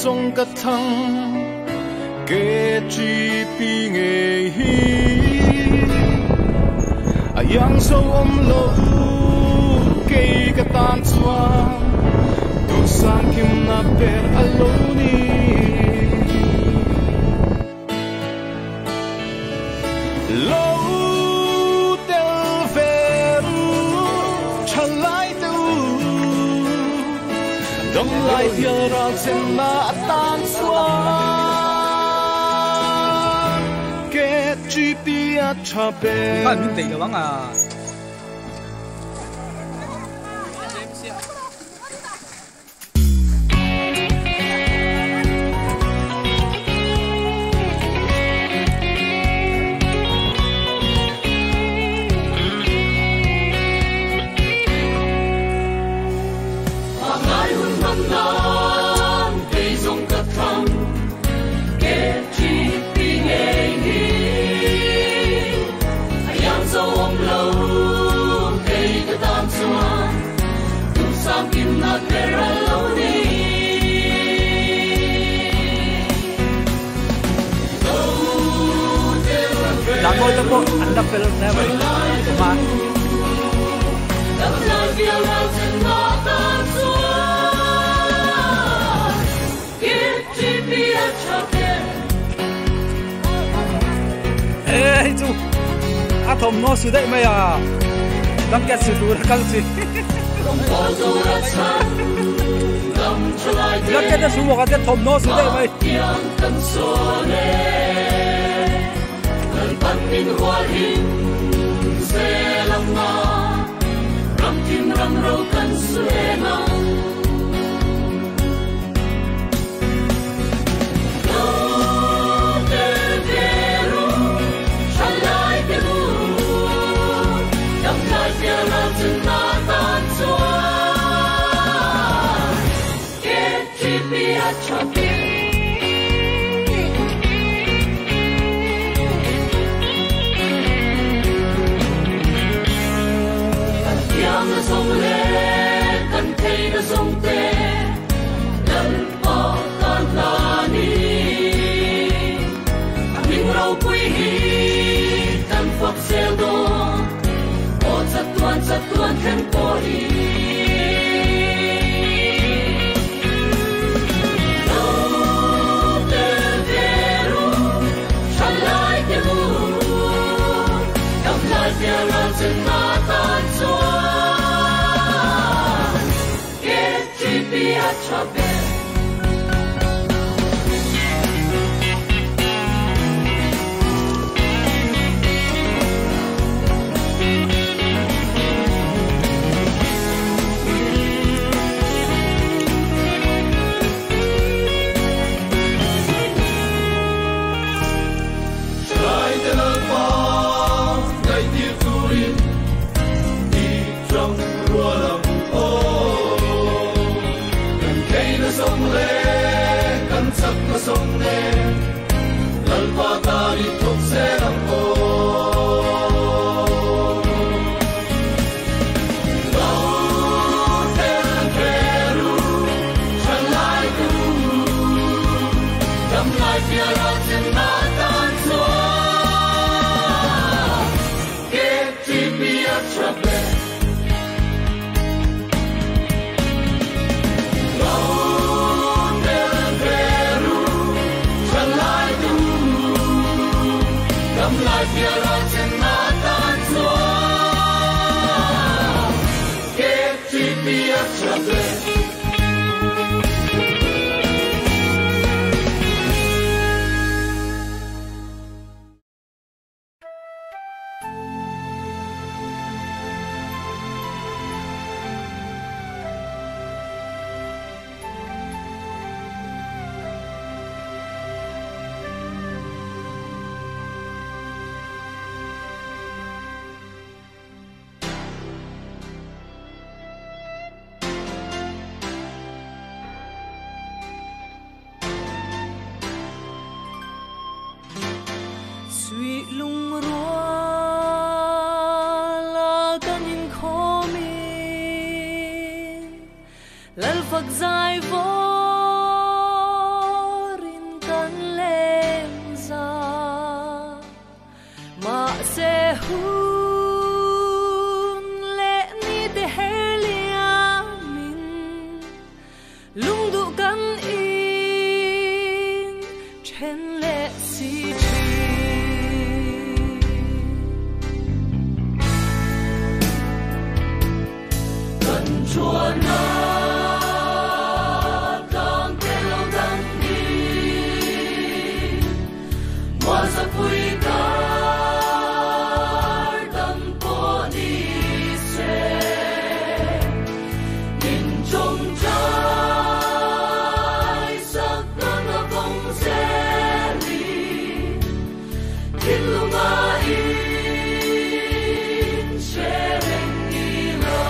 Zawng ka thlang KGP ngei hi a iang zo awm lo kei ka tan chuan duhsang kimna ber a lo ni. Lo tel ve u thalai te u dam lai pial ral chen na atan chuan KGP a tha ber. Khan min tei lo ang a. Dang mawi te pawh an la fel hle mai tuma. E hei chu a thawmhnaw su daih mai a blanket su tur a kal chi blanket a su bawk a chuan thawmhnaw su daih mai. Lal fak zai vawr. Se hun leh ni te her liamin lungduh kan in then leh si thin. Kan chuan a tlang te lo dang ni, mual zapui kar dam pawh ni se, in chawng chai sak nan a vawng zeli, thinlunga in hre reng ila.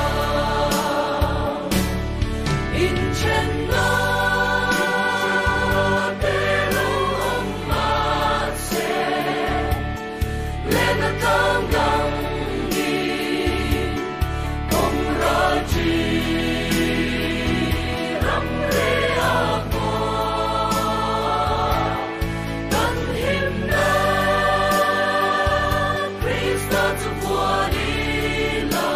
In then na te lo awm mah se, len a tlang dang ni, kawng ral chi ram re a pawh. Kan him na Krista chu puan ila,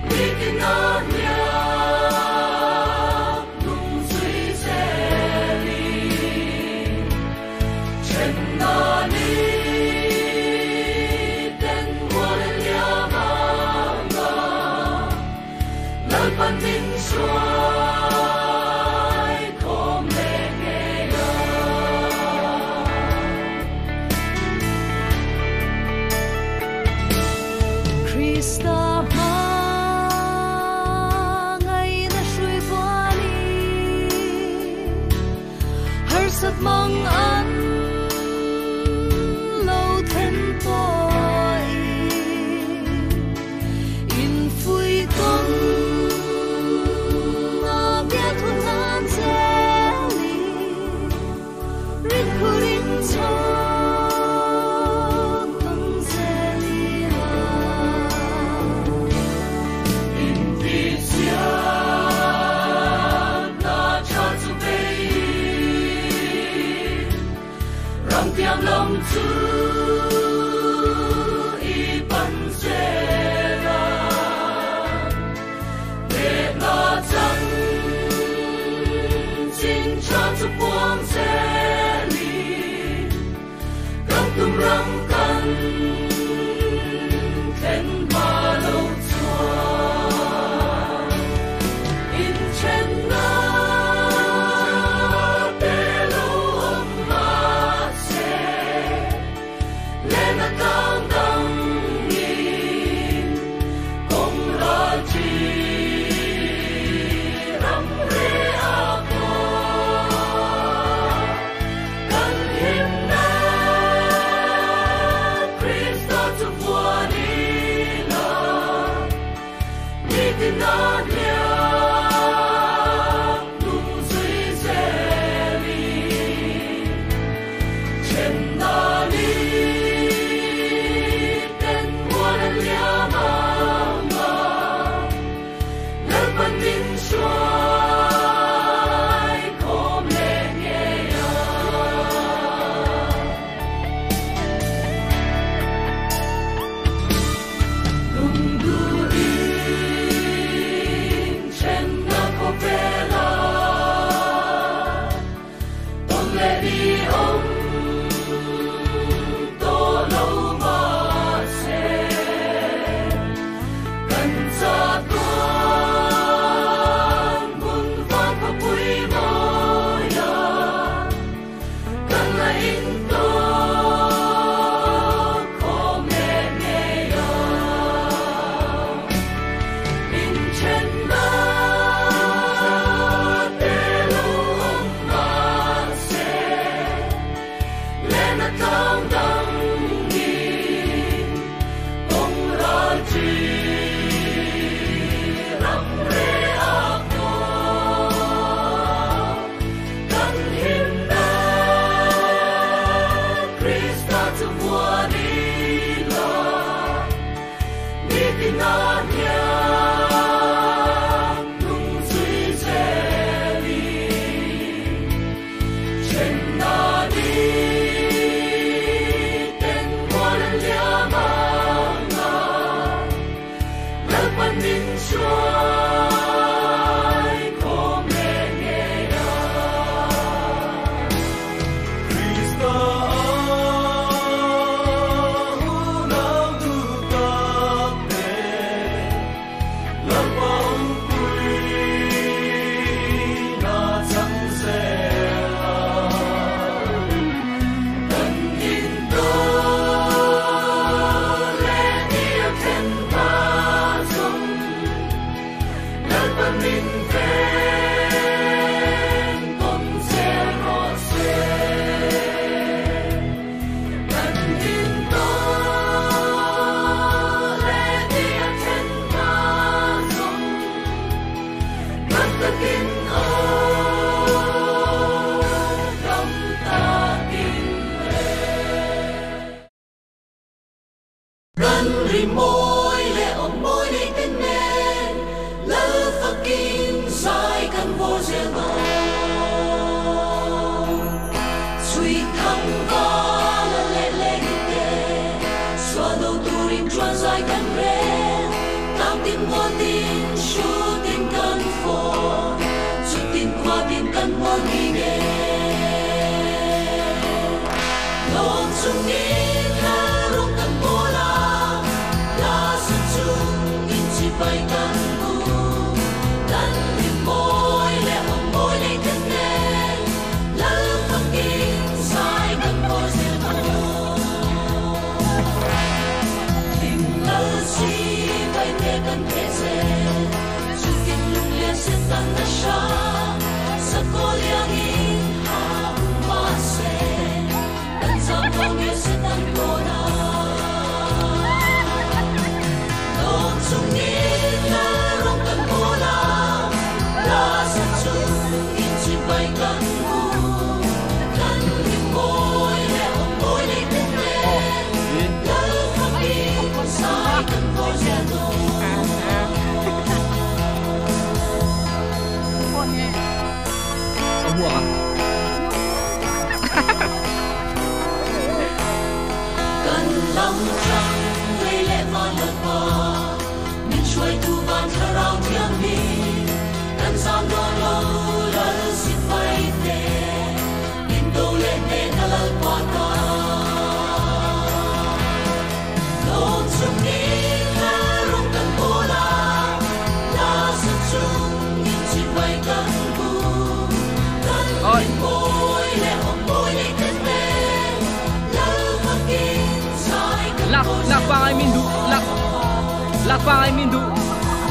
nitin a hniak nung zui zeli. Then na ni ten mual liam anga, Lalpan min hruai khawm leh ngei a. Krista hmangaihna hrui vuani, harsat mang an lo then pawhin, in phui tawng a bia thu nan zeli, rin khurin chawk tawng zeli la. In ti chian na cha chu bei, ram tiam lam chu i pan zela, le na chang chin cha chu puang zeli, kan tum ram kan thlen ma lo chuan. In chen na te lo awm ma se, le na tlang dang in kawng ral chi ram re a pawh. Kan him na Krista chu puan ila, nitin a hniak nung zui zeli. Then na ni ten mual an liam anga, Lalpan min hruai khawm leh ngei a. Lungduhin then na khawvela, tawn leh ni awm Rimawi leh awm mawi nei te nen Lal fakin zai kan vawr zel dawn. Chhui thang vala leh leng te sual do turin chuan zai kan rel. Tlang tin mual tin hrutin kan fawr chutin khua tin kan mual mi nge. Lawm chungin lal rawng kan bawl a, hla sa chungin chibai kan bu. Kan rimawi leh awm mawi lei te nen lal fakin zai kan vawr zel dawn. Hlim lal chibai te kan theh zel, chutin lunglen Satan a hra, sakaw liangin ha um mahse kan zam lo nge Satan kawn a. Lawm chungin lal rawng kan bawl a, hla sa chungin chibai kan bu. Kan rimawi leh awm mawi lei te nen lal fakin zai kan vawr zel dawn. Kan lam tlang lei leh van Lalpa, min hruaitu van thlarau thianghlim, kan zam dawn lo lal sipai te, min do leh hnehna Lalpa ta. Lawm chungin lal rawng kan bawl a, hla sa chungin chibai kan bu. Kan rimawi leh awm mawi lei te nen, lal fakin zai kan vawr zel dawn.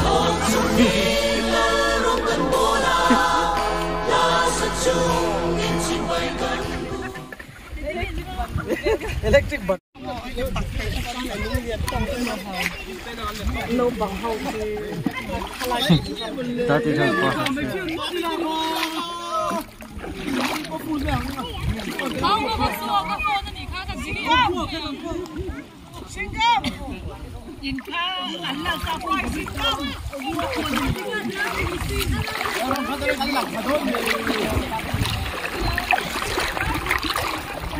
Lawm chungin lal rawng kan bawl a, hla sa chungin chibai kan bu. Electric ban.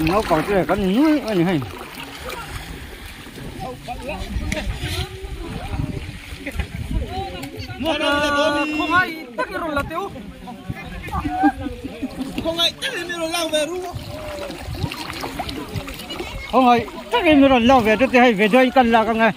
Naupang te kan nui a ni hei. Khawngaih takin mi rawn lak ve chu ti hei video in kan lak ang e.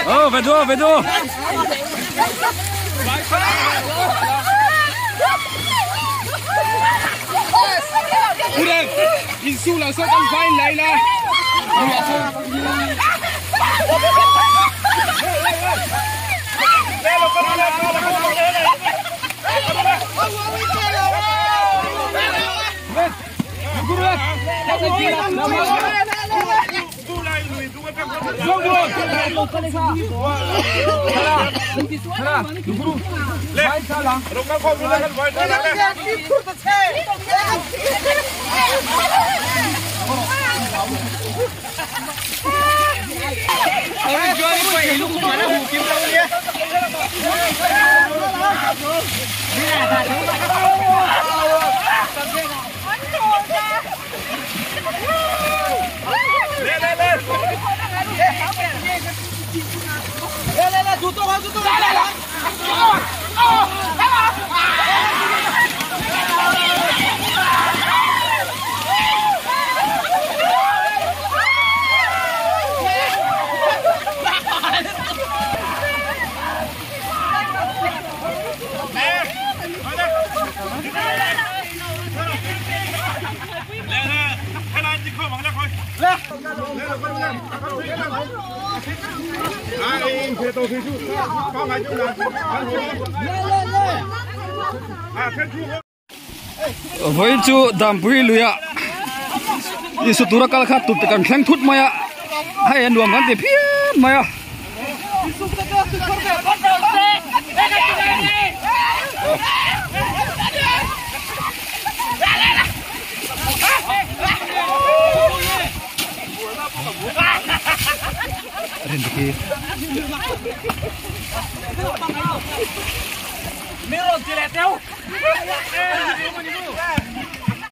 Ờ, về đua, về đua. Vawiin chu Dampui luia Isu tura kal kha tute kan thleng thut mai a, hei a nuam kan ti phian. mai a. Rindiki.